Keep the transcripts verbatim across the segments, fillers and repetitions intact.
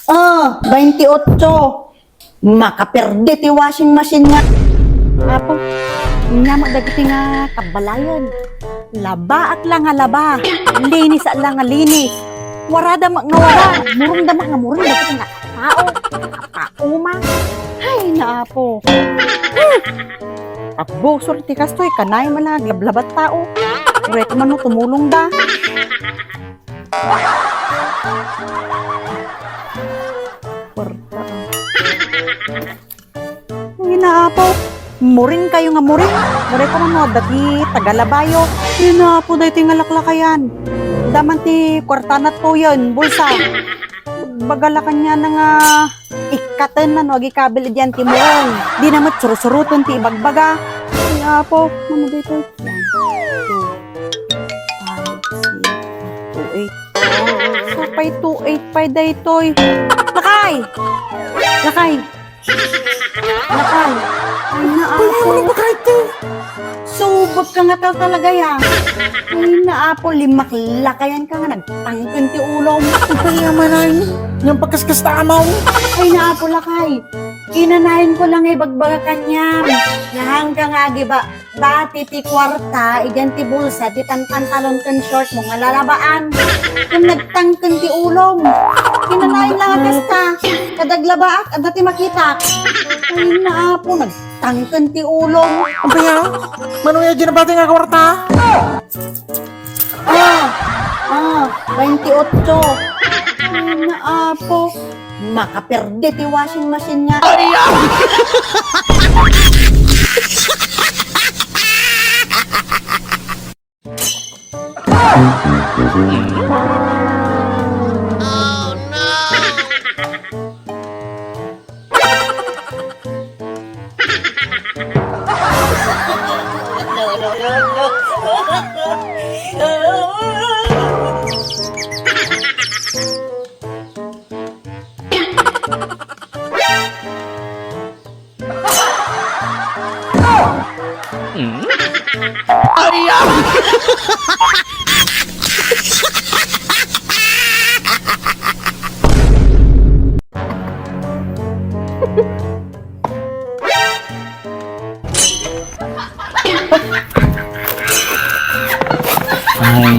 Ah, baynte otso. Makaperde ti washing machine nga. Apo, ania met dagiti nga kabbalayen. Labaak la nga laba, linis la nga linis. Warada met nga wara, murongda met nga murong dagiti nga tao. Pauma. Ay, naapo. Abbusor ti kastoy, kanayon man nga aglablabat tao. Uray ko man no tumulongda. Kwarta. Ay, naapo. Muring kayo nga muring. Muray ko man no, dati tagalabayo. Ay, naapo, daytoy nga laklakayan. Daman ti kwarta na toyen, bulsa. Bagalakan niya na nga ikkaten na no, agikabil diyan ti muring. Di na met surusuruton ti ibagbaga. Ay, apo, ano daytoy? Yan. Two, five, six, two, eight. Sapay two eight pay daytoy. Lakay! Lakay! Lakay! Ay, naapo. Ano ba kahit to? Subok ka nga tao talaga, ya. Ay, naapo, limaklakayan ka nga nagtangken ti ulom. Ay, amanay. Yang pagkaskasta amaw. Ay, naapo, lakay. Kinanayon ko lang nga ibagbaga kaniam. Nga hangga nga agiba, bati ti kuarta, idian ti bulsa, ti panpantalon ken short mo nga lalabaan. Ken nagtangken ti ulom. Kinanayon lang a kasta. Kadaglabaak, adda ti makitak. Ay, naapo, nagtangken ti ulom. Abaya, mano ya di nabati nga kuarta? Ah, ah, baynte otso. Ay, naapo. Makaperde ti washing machine nga. Ay,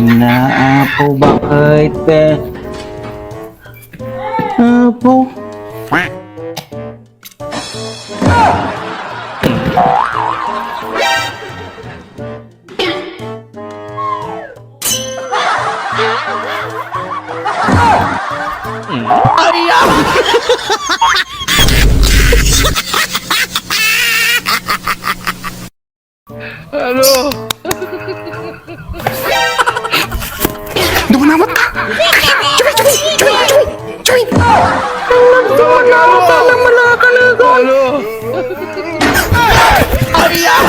naapo, bakit, eh? Apo. Ano? Dumanawat ka! Joy! Joy! Joy! Joy! Ang nagdumanawat ka na malakalagan! Ano? Ay, ah!